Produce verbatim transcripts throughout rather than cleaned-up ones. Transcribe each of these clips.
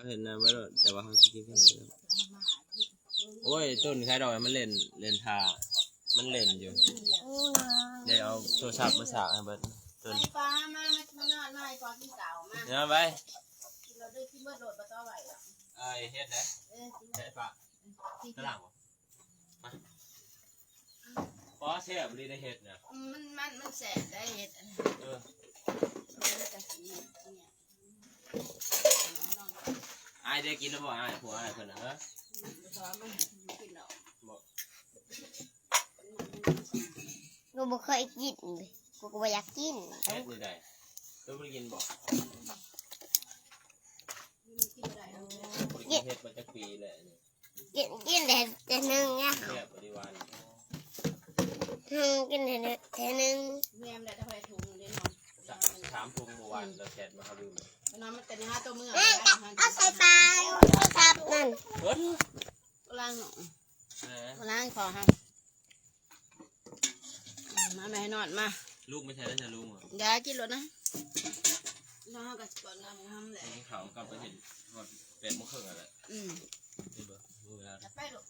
เห็นนะว่าแต่ว่าเขาสิกินข้าวแล้วโอ้ยต้นขายดอกมันเล่นเล่นทามันเล่นอยู่ได้เอาโทรศัพท์มาสากให้เบิดต้น ไปปลามามากินนอนหน่อยก่อนกินเสามา เนาะไป กินเราได้กินเบิดโหลดมาต่อไหวหรอ ไอ้เฮ็ดนะ เออ ใช่ปะตะหลังบ่มาปอแซ่บเลยได้เฮ็ดนะ มันมันมันแสบได้เห็ดอันนี้ เออ มันกะสีเนี่ย ไอ้ได้กินแล้วบ่ไอ้ผัวไอ้เพิ่นน่ะเออ พอมันกินหรอก บอก กูบ่เคยกินเลยกูก็บ่อยากกิน เฮ็ดนี่ได้ตัวบ่ได้กินบ่ มันกินอะไรเอา บ่ได้กินเฮ็ดมาจักปีแล้วนี่ กินกินแต่แต่หนึ่งเนี่ย แซ่บบ่ได้หวาน อืมกินแต่หนึ่งแต่หนึ่ง แม่มันได้เท่าไหร่ถุงเดียวเนาะ สามสามถุงเมื่อวานเราแชทมาเขาลืม ไปนอนมันแต่เนื้อตัวเมือง เอ้ยเอาใส่ปลาโทรศัพท์นั่น เฮ้ย ล้างหน่อย เออ ล้างคอฮะมาแม่นอนมา ลูกไม่ใช่แล้วจะลูกอ่ะ เดี๋ยวกินรถนะนอนกับก่อนนอนทำแหละ เขากลับไปเห็นหอดแปดโมงครึ่งอะไร อืม นี่เบอร์เวลา ไปลูก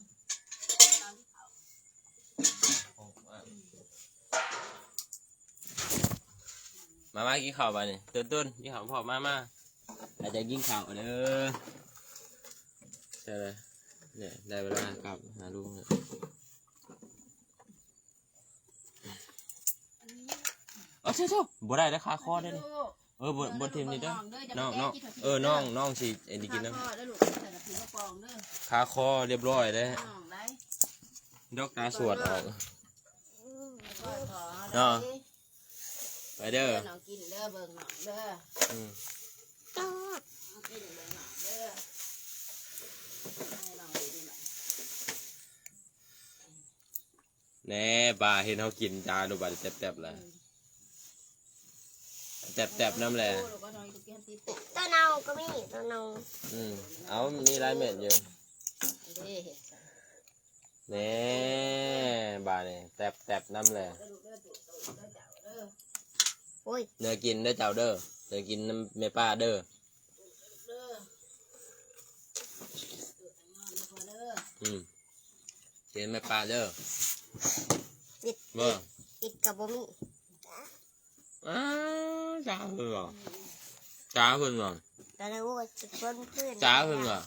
ของอ่ะมามากินข้าวไปนี่ต้นต้นกินข้าวพ่อมามาอาจจะกินข้าวเด้อใช่เลยเนี่ยได้เวลากลับหาลุงแล้ว เอาเถอะๆบ่ได้นะคาคอได้นี่เออบ่บ่ทีมนี้เด้อน้องน้องเออน้องน้องสิไอ้นี่กินนะ ข้าวแล้วลูกใส่กระถิ่นกระปองเด้อ คาคอเรียบร้อยแล้ว น้องได้ ดอกตาสวดออก ข้าวขอ เนาะ ไปเด้อ น้องกินเด้อเบิ่งน้องเด้อ อืม น้องกินเบิ่งน้องเด้อให้น้องดูหน่อย แหน่ปลาเห็นเขากินจาดูบัดแตบๆแล้วแตบๆน้ำแหละ โอ้ลูกก็น้องอยู่เตรียมติด ตัวเน่าก็มีตัวเน่า อืมเอามีหลายเม็ดอยู่ เด้เห็ด แหน่บาดนี่แตบๆน้ำแหละ เด้อลูกเด้อตุ๊ตุ๊เด้อเจ้าเด้อ โอ้ย เนื้อกินเด้อเจ้าเด้อเนื้อกินน้ำแม่ป้าเด้อ เด้อ อืมกินแม่ป้าเด้อ อิด เบ้อ อิดกับบ่มี อ้าจ้าเพิ่นเหรอจ้าเพิ่นเหรอ แต่ละโอ้ยสิคนเพื่อน จ้าเพิ่นเหรอ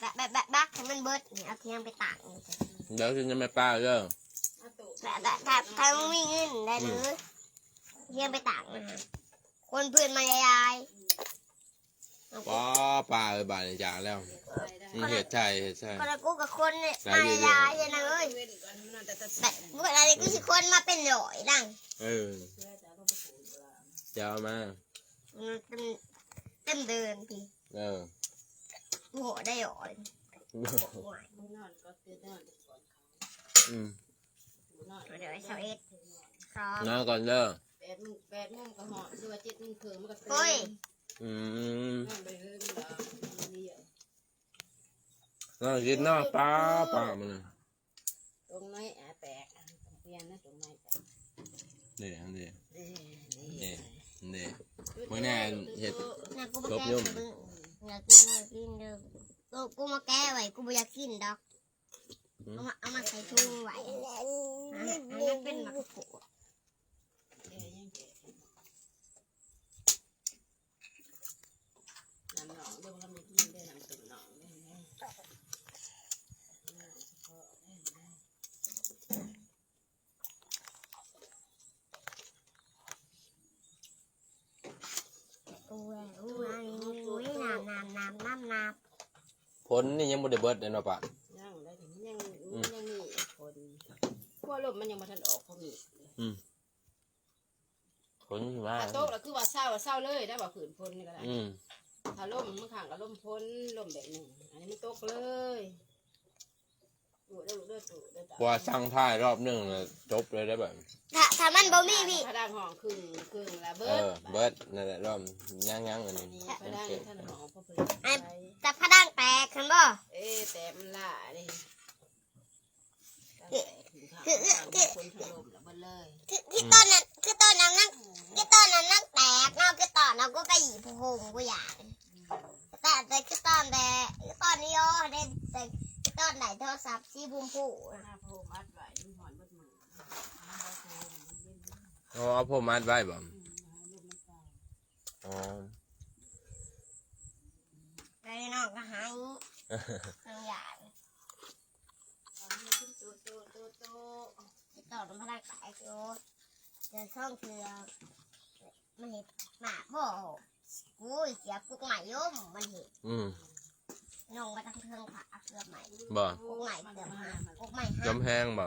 แบบแบบแบบบักให้มันเบิดนี่เอาเทียมไปตากนี่ เดี๋ยวกินแม่ป้าเด้อ แบบแบบถ้าถ้ามึงมีเงินได้เลยเทียมไปตากนะฮะคนเพื่อนมายาย ป้าป้าเอ้ยบาดนี่จ้าแล้วอืมเห็ดใช่เห็ดใช่ คนละกูกับคนเนี่ย หลายอยู่ มายายนะเอ้ย เว้นก่อนมันนอนแต่ตะ แต่เมื่อไรกูสิคนมาเป็นร้อยดัง เออเดี๋ยวเอามา มันเป็นเต็มเดินที เออ โอ้โหได้ร้อย นอนก็คือนอนแต่ก่อน อืม นอน เดี๋ยวไอ้สาวเอ็ดสอง นอนก่อนเด้อ แปดโมงแปดโมงก็หอมสิว่าเจ็ดโมงครึ่งมันก็ตื่น โอ้ย อืม นอนไปเฮือนมันก็มันเรียก นอนกินนอนป้าป้ามัน ตรงไหนอ่ะแตกอ่ะเปลี่ยนนะตรงไหนจ้ะ เด้อันเด้ เออ เด้ นี่ เด้ มื้อหน้าเฮ็ด นะกูมาแก้เบิ่งอยากกินอยากกินเด้อกูกูมาแก้ไว้กูบ่อยากกินดอกเอามาเอามาใส่ถุงไว้ฮะอันนี้เป็นหมากกรูด เออยังแก่น้ำหนองเด้อมันมีกินได้น้ำตุ่มหนองเด้อ โอ้ยโอ้ยโอ้ยน้ำน้ำน้ำน้ำน้ำ ฝนนี่ยังบ่ได้เบิดเลยเนาะป้า ยังได้ถึงยังยังมีฝนพวกลมมันยังมาทันออกพอมี อืมฝนสิมา ถ้าตกแล้วคือว่าเศร้าเศร้าเลยได้ว่าผืนฝนนี่ก็ได้ อืม ถ้าลมมันขังก็ลมฝนลมแบบหนึ่งอันนี้มันตกเลยดูเด้อดูเด้อดูเด้อ ว่าสั่งท้ายรอบหนึ่งเลยจบเลยได้แบบ ถ้าถ้ามันบ่มีพี่ พระดังห้องครึ่งครึ่งละ เอ เบิด อเบิดนั่นแหละรอบย่างย่างอันนี้ พระดังท่านห้องพระเพิ่น แต่พระดังแตกคันบ่ เอ้แต่มันละนี่ตั้งแต่ถึงข้างคนถล่มละเบิดเลย คือคือตอนนั้นคือตอนนั้นนั่งคือตอนนั้นนั่งแตกเนาะคือตอนนั้นกูไปหยิบโฮมกูอยาก ตับสีชมพู หน้าโพมัดไว้มันหอนเบิดมือ เอาเอาผมอัดไว้บ่อ๋อ ไอ้น้องก็หายน้องใหญ่ เอามือขึ้นโตโตโตโต ติดต่อน้ำพลังกายโยเดินช่องเถื่อมันเห็นหมาบ่กูเสียปุ๊กใหม่ยมมันเห็น อืม น้องมาตั้งเครื่องขาเกือบใหม่ บ่ ปุ๊กใหม่เกือบหาปุ๊กใหม่ น้ำ ห้า แห้งบ่